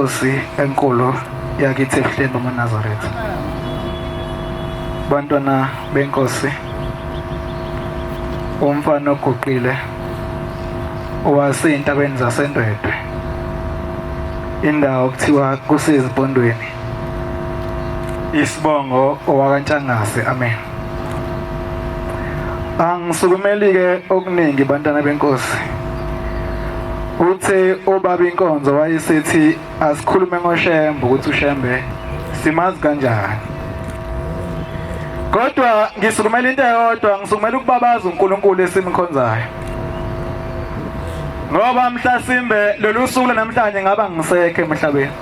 Inkosi enkulu yakithi ebuhleni bamaNazaretha. Bantwana benkosi, umfana oguqile owasezintabeni zaseNdwedwe, indawo kuthiwa kusezimpondweni, isibongo owakaNtshangase. Amen. Angisukumeli-ke okuningi bantwana benkosi. Uthe ubaba inkonzo wayesethi asikhulume ngoShembe ukuthi uShembe simazi kanjani. Kodwa ngisukumela into eyodwa, ngisukumela ukubabaza uNkulunkulu esimkhonzayo. Ngoba mhlasimbe lolu suku namhlanje ngaba ngisekho emhlabeni.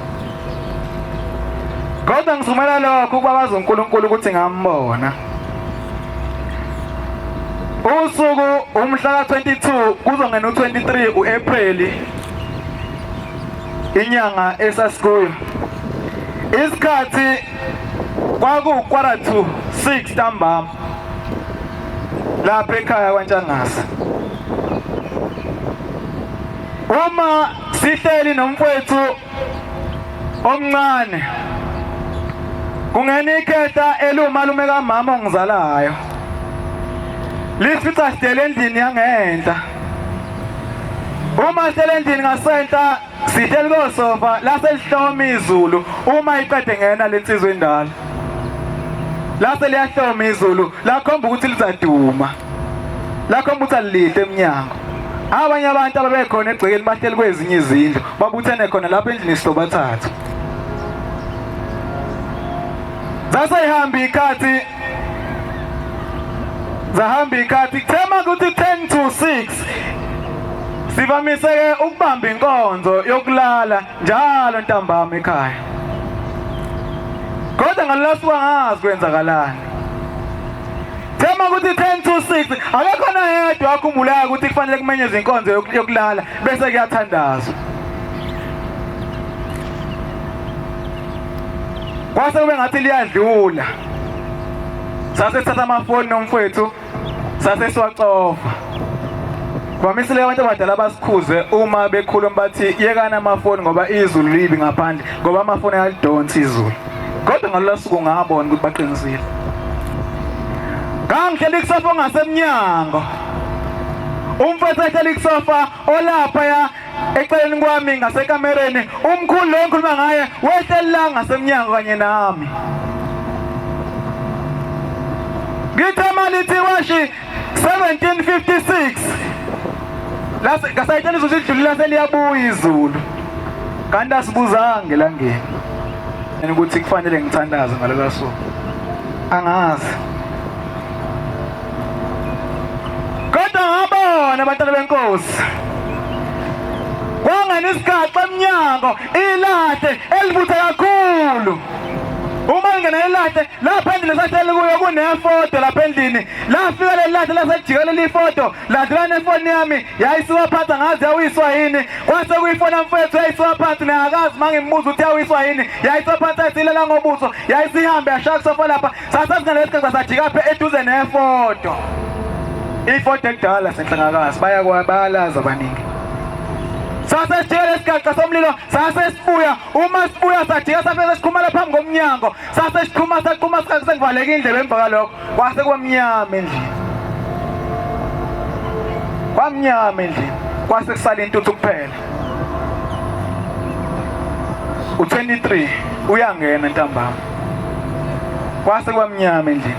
Kodwa ngisukumela lokho ukubabaza uNkulunkulu ukuthi ngambona. Usuku umhla ka-22 kuzongena u-23 u-April inyanga esasikuyo. Isikhathi kwaku 5:45 ntambama lapha ekhaya kwaNtshangase. Uma sihleli nomfowethu omncane kungena ikhehla eliwumalume kamama ongizalayo lifica sidele endlini yangenhla. Uma sihlele endlini ngasenhla sihleli kosofa laselihloma izulu uma iqede ngena lensizwa endala lase liyahloma izulu lakhomba ukuthi lizaduma lakhomba ukuthi alilihle emnyango. Abanye abantu ababekhona egcekeni bahleli kwezinye izindlu babuthene khona lapha endlini silobathathu. Zaseyihamba ikhathi zahamba ikhathi kuthema ukuthi 10 to 6 sivamise-ke ukubamba inkonzo yokulala njalo ntambama ekhaya, kodwa ngalolu suku angazi kwenzakalani. Thema ukuthi 10 to 6 akekho nayedwa akhumbulayo ukuthi kufanele kumenyezwe inkonzo yokulala bese kuyathandazwa. Kwase kube ngathi liyadlula. Sase sithatha amafoni nomfowethu sase siwacofa. Vamisile abantu abadala basikhuze uma bekhuluma bathi yekani amafoni ngoba izulu libi ngaphandle ngoba amafoni ayalidonsa izulu. Kodwa ngalolu suku ngabona ukuthi baqinisile. Ngangihleli kusofa ongasemnyango. Umfethu ehleli kusofa olapha ya eceleni kwami ngasekamereni, umkhulu lo engikhuluma ngaye wehleli la ngasemnyango kanye nami. Ngithe malithi washi 1756 lase ngasayitshela izulu lidlulile lase liyabuya izulu kanti asibuzanga elangeni ukuthi kufanele ngithandaze ngalolu suku angazi kodwa ngabona abantwana benkosi kwangena isigaxa emnyango ilahle elivutha kakhulu uma lingena ilahle lapha endlini esahleli kuyo kunefoto lapha endlini lafika leli lahle laselijika leli foto ladlula nefoni yami yayisiwa phansi angazi yawiswa yini kwase kuyifoni mfethu yayisiwa phansi naye akazi uma ngimbuza ukuthi yawiswa yini yayisiwa phansi yayisilela ngobuso yayisihambe yashaya kusofa lapha sasasingale sigaxa sajika phe eduze nefoto ifoto ekudala senhlangakazi bayalazi abaningi sasesijika lesigaxa somlilo sasesibuya uma sibuya sajika safike sesikhumala phambi komnyango sase siqhuma saqhuma sengivaleka indlebe emva kalokho kwase kwamnyama endlini kwamnyama endlini kwase kusala intuthu kuphela. U-23 uyangena ntambama kwase kwamnyama endlini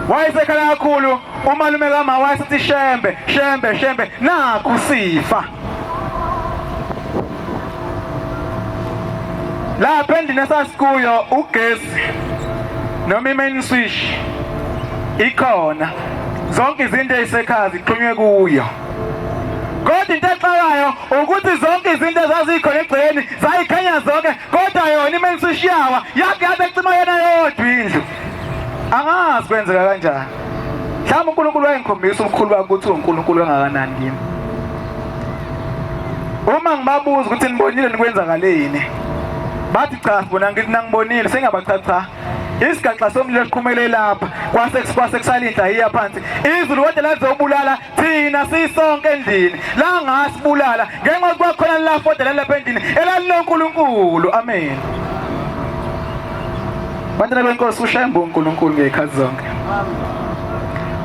wayesekhala kakhulu umalume kama wayesethi shembe shembe shembe nakhu sifa Lapha endlini esasikuyo ugesi noma i-main switch ikhona, zonke izinto ezisekhaya zixhunywe kuyo. Kodwa into exakayo ukuthi zonke izinto ezazikhona egcekeni zayikhanya zonke, kodwa yona i-main switch yawa yake yabe icima yona yodwa indlu. Angazi kwenzeka kanjani. Mhlawumbe uNkulunkulu wayengikhombisa ubukhulu bakhe ukuthi uNkulunkulu kangakanani kimi. Uma ngibabuza ukuthi nibonile nikwenzakaleni, bathi cha sibona ngithi nangibonile sengiyabacha cha. Isigaxa somlilo siqhumele lapha kwase kwase kusala inhlayiya phansi. Izulu kodwa lazobulala thina sisonke endlini. La ngasibulala ngenxa yokuba khona la foda lapha endlini elalinoNkulunkulu. Amen. Bantwana benkosi uShembe uNkulunkulu ngezikhathi zonke.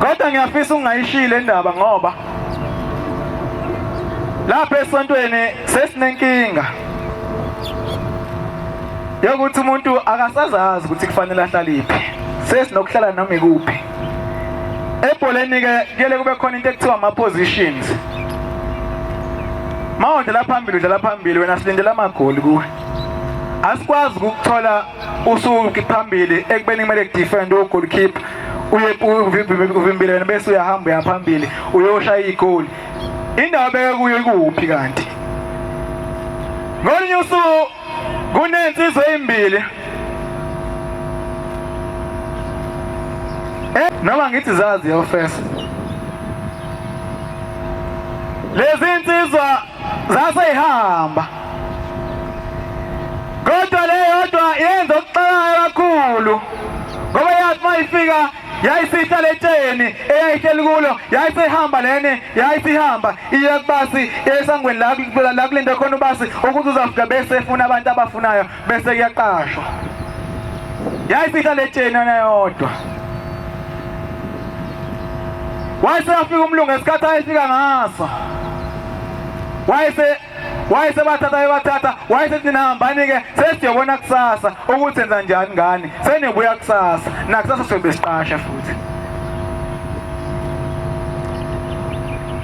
Kodwa ngiyafisa ungayishiyi le ndaba ngoba lapha esontweni sesinenkinga yokuthi umuntu akasazazi ukuthi kufanele ahlale iphi. Sesinokuhlala noma ikuphi. Ebholeni ke kuyele kube khona into ekuthiwa ama positions. Mawudlala phambili udlala phambili wena silindela amagoli kuwe. Asikwazi ukukuthola usuke phambili ekubeni kumele kudefend ugoalkeeper uye uvimbile wena bese uyahamba uya phambili uyoshaya igoli indawo beke kuyo ikuphi kanti ngolunye usuku kunensizwa ezimbili eh noma ngithi zazi yofesa lezi insizwa zaseyihamba kodwa le yodwa yenza okuxakayo kakhulu ngoba yathi uma ifika yayisihlala etsheni eyayihleli kulo yayisihamba lene yayisihamba iya kubasi esangweni la la kulento khona ubasi ukuthi uzafika bese efuna abantu abafunayo bese kuyaqashwa yayisihlala etsheni yona yodwa wayeseyafika umlungu ngesikhathi ayefika ngaso wayese wayesebathatha ebathatha wayesethi nihambani-ke sesiyobona kusasa ukuthi senza njani ngani senibuya kusasa nakusasa sobe siqasha futhi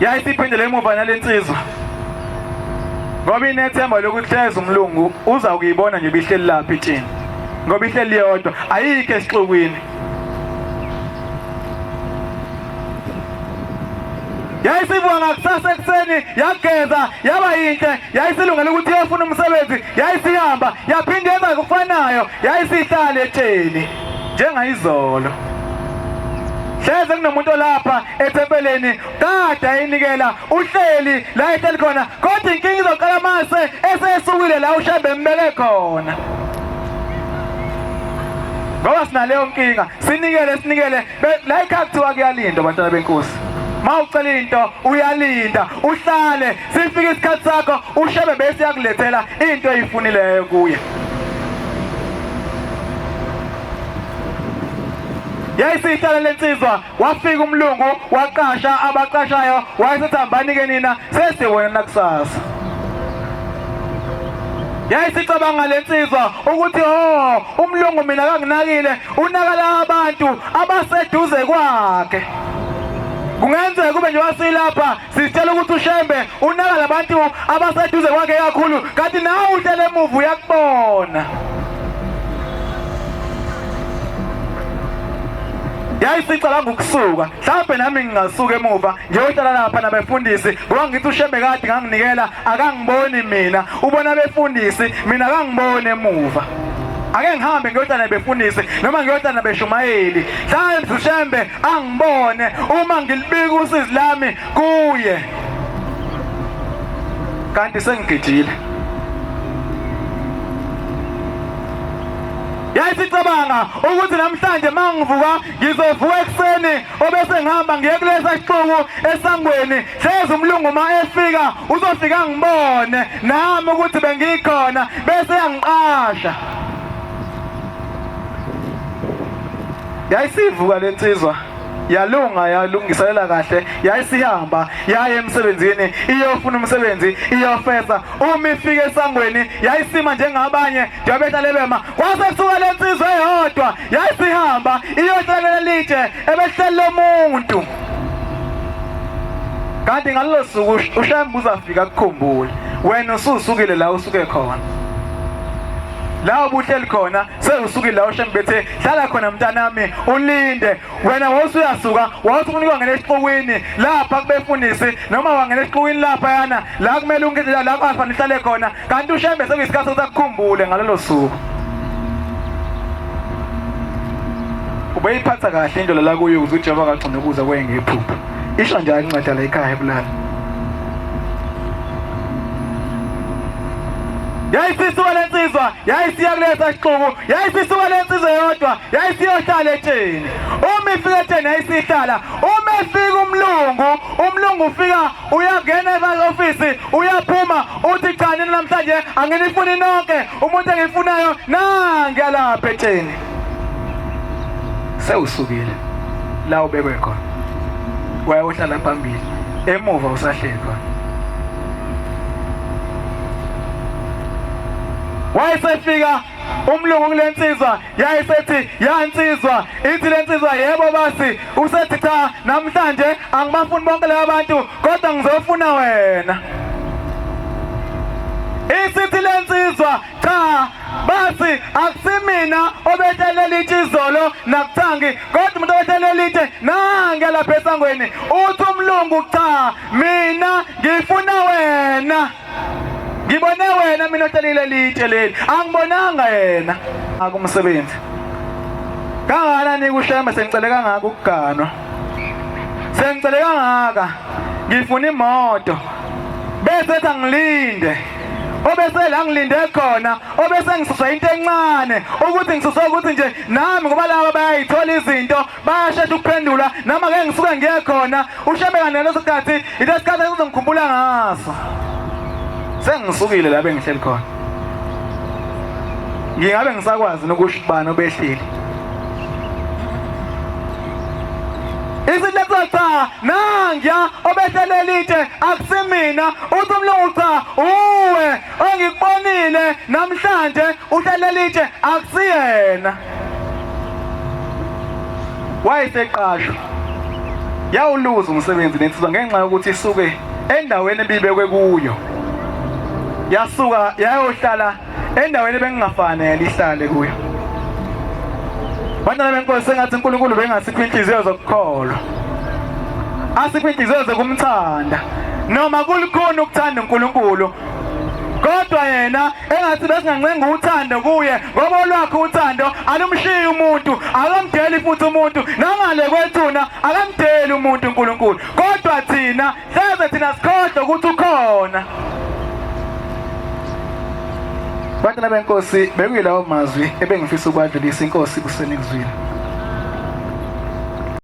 yayisiphindele emuva nale nsizwa ngoba inethemba lokuthi hleze umlungu uza kuyibona nje ibihleli lapha itsheni ngoba ihleli yodwa ayikho esixukwini Yayisivuka ngakusasa ekuseni yageza yaba yinhle yayisilungele ukuthi iyofuna umsebenzi yayisihamba yaphinde yenza kufanayo yayisihlale etsheni njengayizolo. Hleze kunomuntu olapha ethempeleni kade ayinikela uhleli la ehleli khona kodwa inkinga izoqala mase esesukile la uShembe embeke khona ngoba sinaleyo nkinga sinikele sinikele la ekhaya kuthiwa kuyalindwa bantwana benkosi ma ucela into uyalinda uhlale sifike isikhathi sakho ushebe bese yakulethela into oyifunileyo kuye yayisihlala lensizwa wafika umlungu waqasha abaqashayo wayesethi hambani-ke nina sesiwena nakusasa yayisicabanga le nsizwa ukuthi ho oh, umlungu mina kanginakile unakala abantu abaseduze kwakhe kungenzeka kube nje wasilapha sisitshela ukuthi ushembe unaka labantu abaseduze kwakhe kakhulu kanti nawe uhlele emuva uyakubona yayisicabanga ukusuka mhlawumbe nami ngingasuka emuva ngiyohlala lapha nabefundisi ngoba ngithi ushembe kade nganginikela akangiboni mina ubona abefundisi mina akangiboni emuva ake ngihambe ngiyohlala nabefundisi noma ngiyohlala nabeshumayeli mhlawumbe ushembe angibone uma ngilibika usizi lami kuye kanti sengigijile yayisicabanga ukuthi namhlanje mangivuka ngizovuka ekuseni obese ngihamba ngiye kulesa sixuku esangweni hlezi umlungu uma efika uzofika ngibone nami ukuthi bengikhona bese yangiqasha yayisivuka lensizwa yalunga yalungiselela kahle yayisihamba yaye emsebenzini iyofuna umsebenzi iyofesa uma ifika esangweni yayisima njengabanye njengoba behlale bema kwase kusuka le nsizwa eyodwa yayisihamba iyohlalela litshe ebehleli lomuntu kanti ngalolo suku uShembe uzafika kukhumbule wena ususukile la usuke khona la ubuhleli khona sewusukile la uShembe bethe hlala khona mntanami ulinde wena wawusuyasuka wawusukunikwa wangena esixukwini lapha kubefundisi noma wangena esixukwini lapha yana la kumele ungene la kufanele uhlale khona kanti uShembe sekuyisikhathi sokuthi akukhumbule ngalolo suku ubeyiphatha kahle into la kuyo ukuze uJehova akagcine ukuza kwengephupho isho njalo incwadi la ekhaya ebulala Yayisisuka lensizwa, yayisiya kulesa sixuku, yayisisuka lensizwa yodwa, yayisiyohlala etsheni. Uma ifika etsheni yayisihlala. Uma efika umlungu, umlungu ufika uyangena e-ofisi, uyaphuma uthi cha nina namhlanje anginifuni nonke, umuntu engifunayo nange alapha etsheni. Sewusukile la ubekwe khona. Wayohlala phambili, emuva usahleli khona. Wayesefika umlungu kule nsizwa, yayisethi ya nsizwa, ithi le nsizwa yebo basi, usethi cha namhlanje angibafuni bonke laba bantu kodwa ngizofuna wena. Isithi le nsizwa cha basi akusimina obetshele litshe izolo nakuthangi kodwa umuntu obetshele litshe nange lapha esangweni. Uthi umlungu cha mina ngifuna wena, ngibone wena mina otshelile litshe leli, angibonanga yena. Akumsebenzi kangakanani kushembe, sengicele kangaka ukuganwa, sengicele kangaka ngifuna imoto, bese ethi angilinde, obese la ngilinde khona, obese ngisuswa into encane ukuthi ngisuswa ukuthi nje nami ngoba laba bayayithola izinto bayashesha ukuphendula, noma ngeke ngisuke ngiye khona ushembe kanti ngaleso sikhathi ile sikhathi esizongikhumbula ngaso. Sengisukile la bengihleli khona, ngingabe ngisakwazi nokusho ubani obehlile. Isiletho cha nangiya obehlele litshe akusimina. Uthi umlungu cha uwe ongikubonile namhlanje uhlele litshe akusiyena. Wayeseqashwa yawuluza umsebenzi nensizwa ngenxa yokuthi isuke endaweni ebibekwe kuyo, yasuka yayohlala endaweni ebengingafanele ihlale kuyo. Bantwana benkosi, sengathi uNkulunkulu bengasipha inhliziyo zokukholwa, asiphe inhliziyo zokumthanda. Noma kulikhona ukuthanda uNkulunkulu, kodwa yena engathi besingancenga uthando kuye, ngoba olwakhe uthando alumshiyi umuntu, akamdeli futhi umuntu, nangale kwethuna akamdeli umuntu uNkulunkulu. Kodwa thina hleze thina sikhohlwe ukuthi ukhona. Bantwana benkosi, bekuyilawo mazwi ebengifisa ukwadlulisa. Inkosi kusenikuzwile.